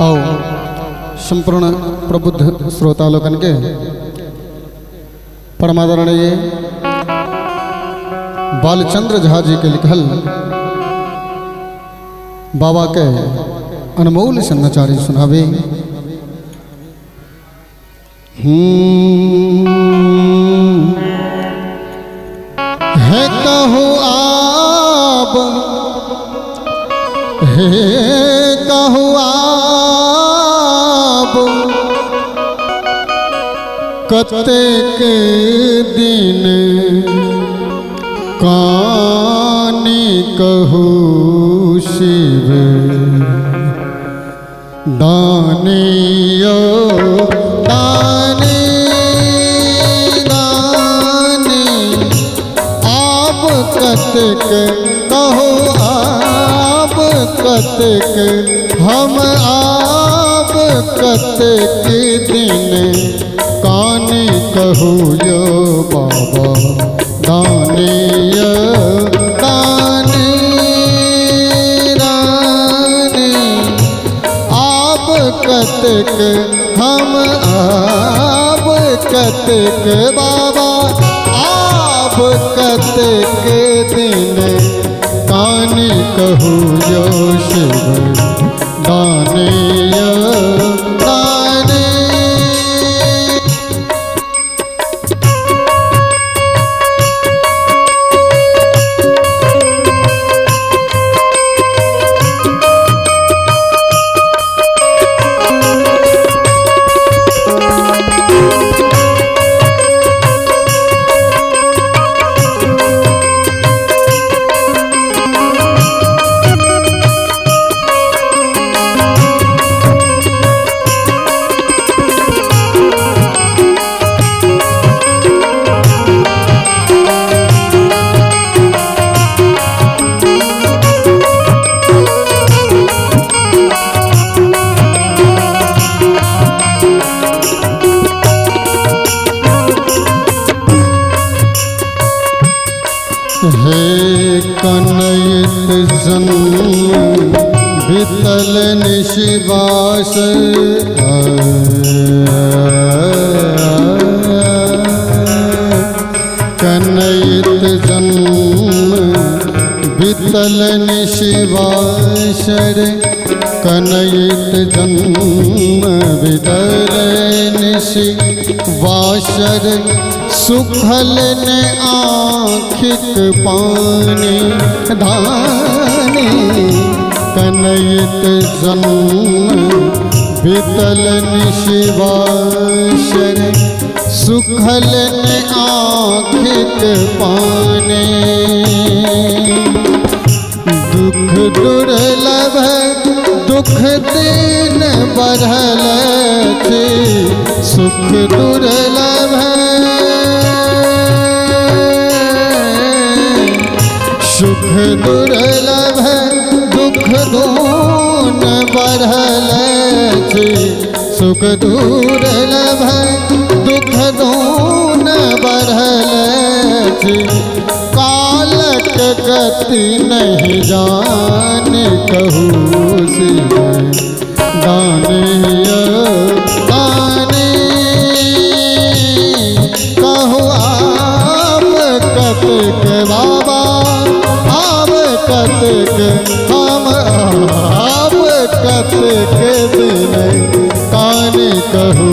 आओ संपूर्ण प्रबुद्ध श्रोता लोकन के परमादरणीय बालचंद्र झा जी के लिखल बाबा के अनमोल सन्नाचारी सुनावे। है कहू आब, हे कहू आब कतेक दिन कानी कहू शिव दानियो दानी दानी आब कतेक कहू आब कतेक हम आब कतेक दिन कानी कहू यो बाबा दानियो दानी दानी आब कतेक हम आब कतेक बाबा आब कतेक दिन कानी कहू यो शिव दानियो दानी। हे कनयत जन्म बितल निशिवास, कनयत जन्म बितल निशिवासर, कनयत जन्म बितल निशिवासर, सुखल ने आँखिक पानी धानी, कनयत जन्म बितल निशिवासर, सुखल ने आँखिक पानी। दुख दुर्लभ दुख दिन बढ़ल छी, सुख दुर्लभ सुख दुर्लभ दुख दून बढ़ल छी, सुख दुर्लभ दुख दून बढ़ल छी, कालक गति नहीं जाने कहू शिव दानियो दानी कहू आब कतेक बाबा आब कतेक हम आब कतेक दिन कानी कहू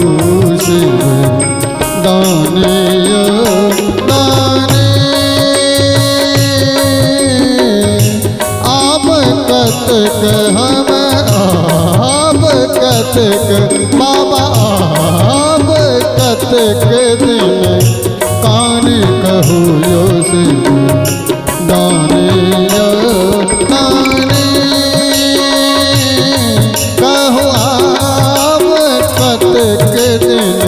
शिव दानियो दानी आब कतेक हम आब कतेक बाबा आब कतेक दिन कानी कहू यो शिव दानियो दानी कहू आब कतेक दिन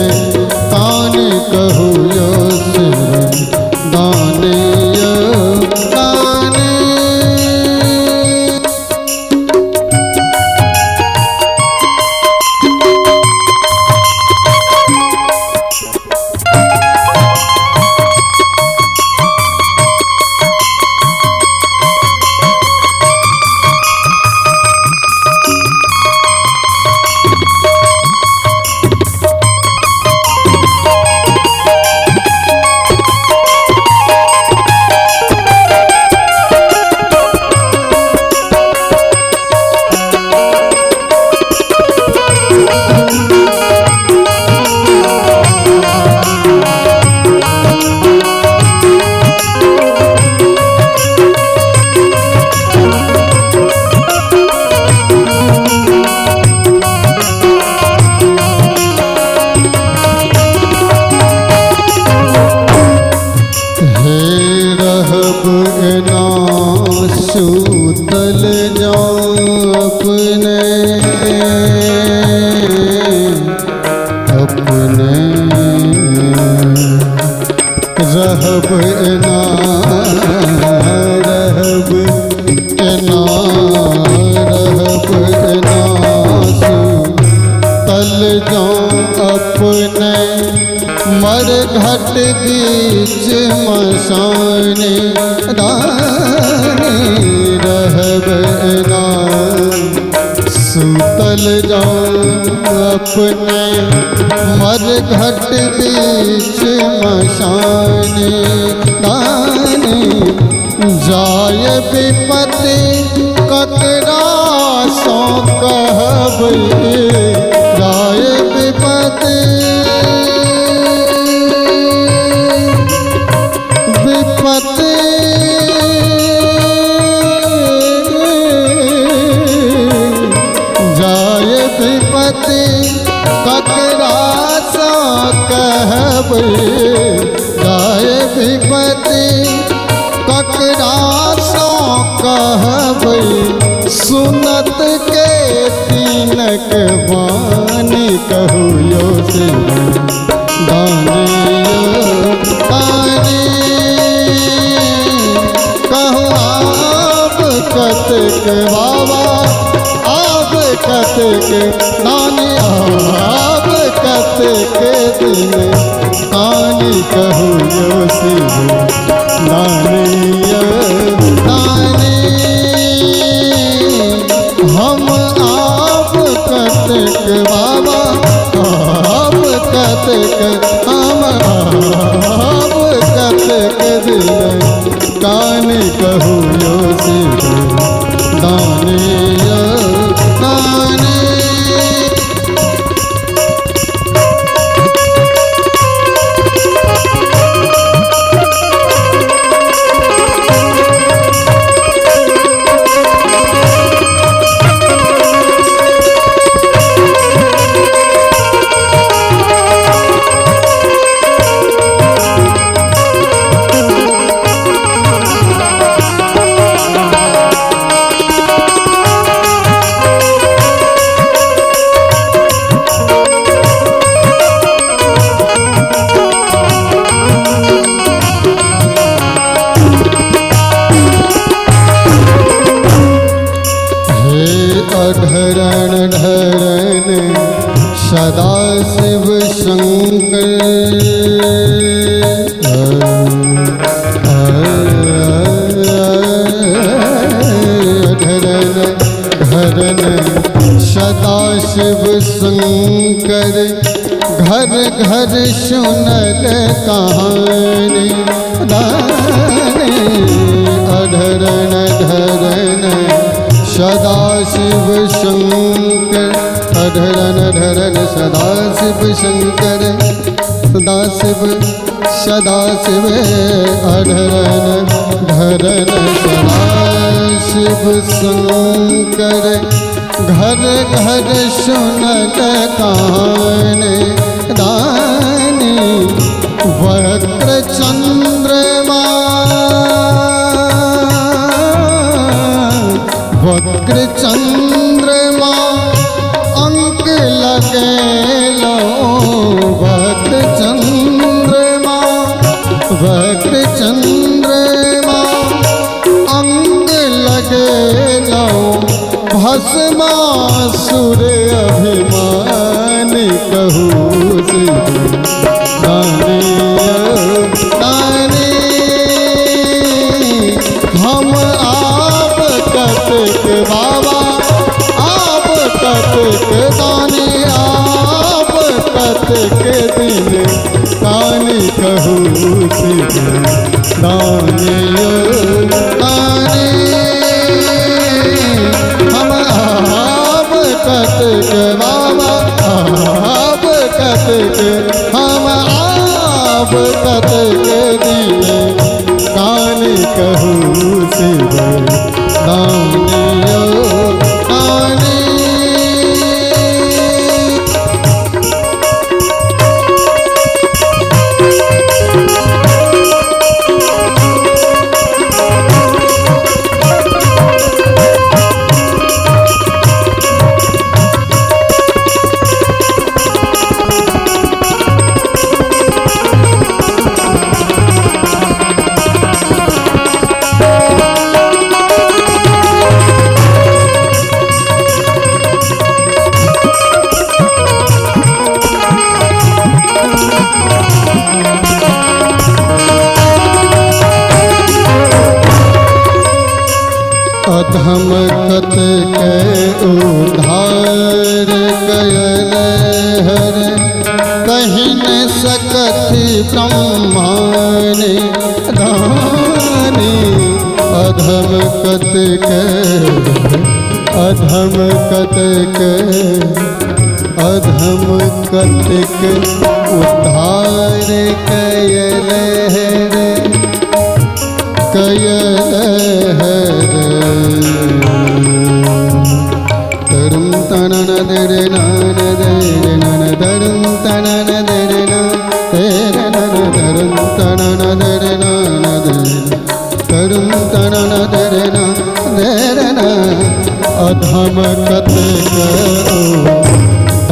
कानी कहू यो शिव दानियो दानी। अपने रहब एना, रहब एना, रहब एना तल जाऊं अपने मर घट बीच मसाने दानी, रहब एना सुतल जाऊं अपने मर घट बीच मसाने दानी, जाय विपत्ति ककरा सो कहबै, जाय विपत्ति विपत्ति जाय विपत्ति ककरा सो कहबै, जाय विपत्ति ककरा सो कहबै, सुनत के तीनक वाणी कहू यो शिव दानी दानी, कहू आप कतेक बाबा आप कतेक दानी, आप कतेक दिन दानी कहू यो शिव दानी दानी, हम आप कतेक बाबा आप कतेक, हम आप कतेक दिन दानी कहू यो शिव दानी दानी। अधरण धरण सदा शिव शंकर, अधरण धरण सदा शिव शंकर, घर घर सुनल कहानी दानी, अधरण धरण सदा शिव शंकर, अधरन धरन सदा शिव शंकर, सदा शिव सदा शिव, अधरन धरन सदा शिव शंकर, घर घर सुनल कहानी दानी, वक्र चंद्रमा वक्र चंद्रमा अंक लगे लो, वक्र चंद्रमा वक्र चंद्रमा अंक लगे लो, भस्मासुर अभिमानी कहू शिव दानी दानी, हम आप कतेक बाबा आप कतेक दानी, आप कतेक दिन दानी कहू शिव दानी दानी, हम आप कतेक बाबा आप कतेक, हम आप कतेक दिन दानी कहू शिव दानी दानी। अधम कतेक उद्धार कयल हर, कहि न सकथि ब्रह्मानि दानी। अधम कतेक, अधम कतेक, अधम कतेक उद्धार कयल हर, कयल हर। तरुण तनन दरे नान दरे नन, तरुण तनन दरे ना तेरे नन, तरुण तनन दरे नान दरे, तरुण तनन दरे ना दरे ना। अधम कतेक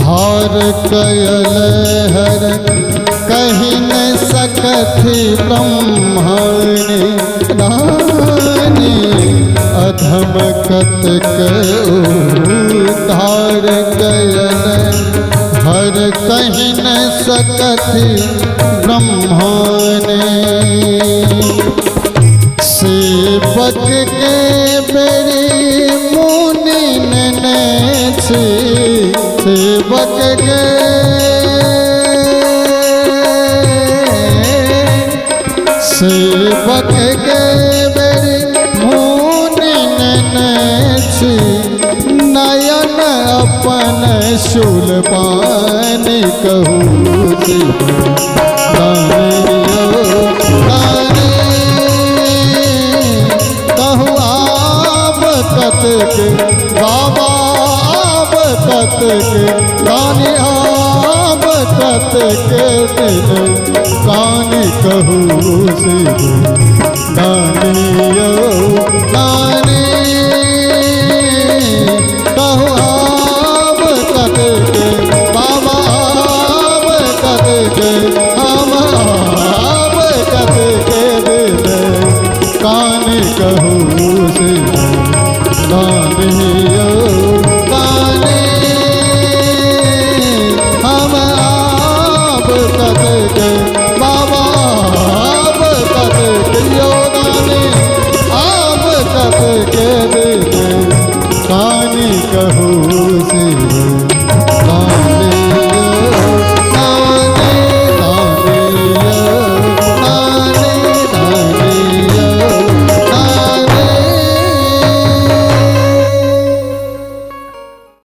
धार कयल हर, कहि न सकथि ब्रह्मानि दानी। अधम कतेक उद्धार कयल हर, कहि न सकथि ब्रह्मानि। सेवक के बेरी मुनि नेने छी, सेवक के, सेवक के बेरी मुनि नेने छी, नयन अपन शूल पानी। कहू शिव दानियो दानी, कहू आब कतेक बाबा, आब कतेक दानी, आब कतेक दिन कानी। कहू शिव दानियो दानी, कहू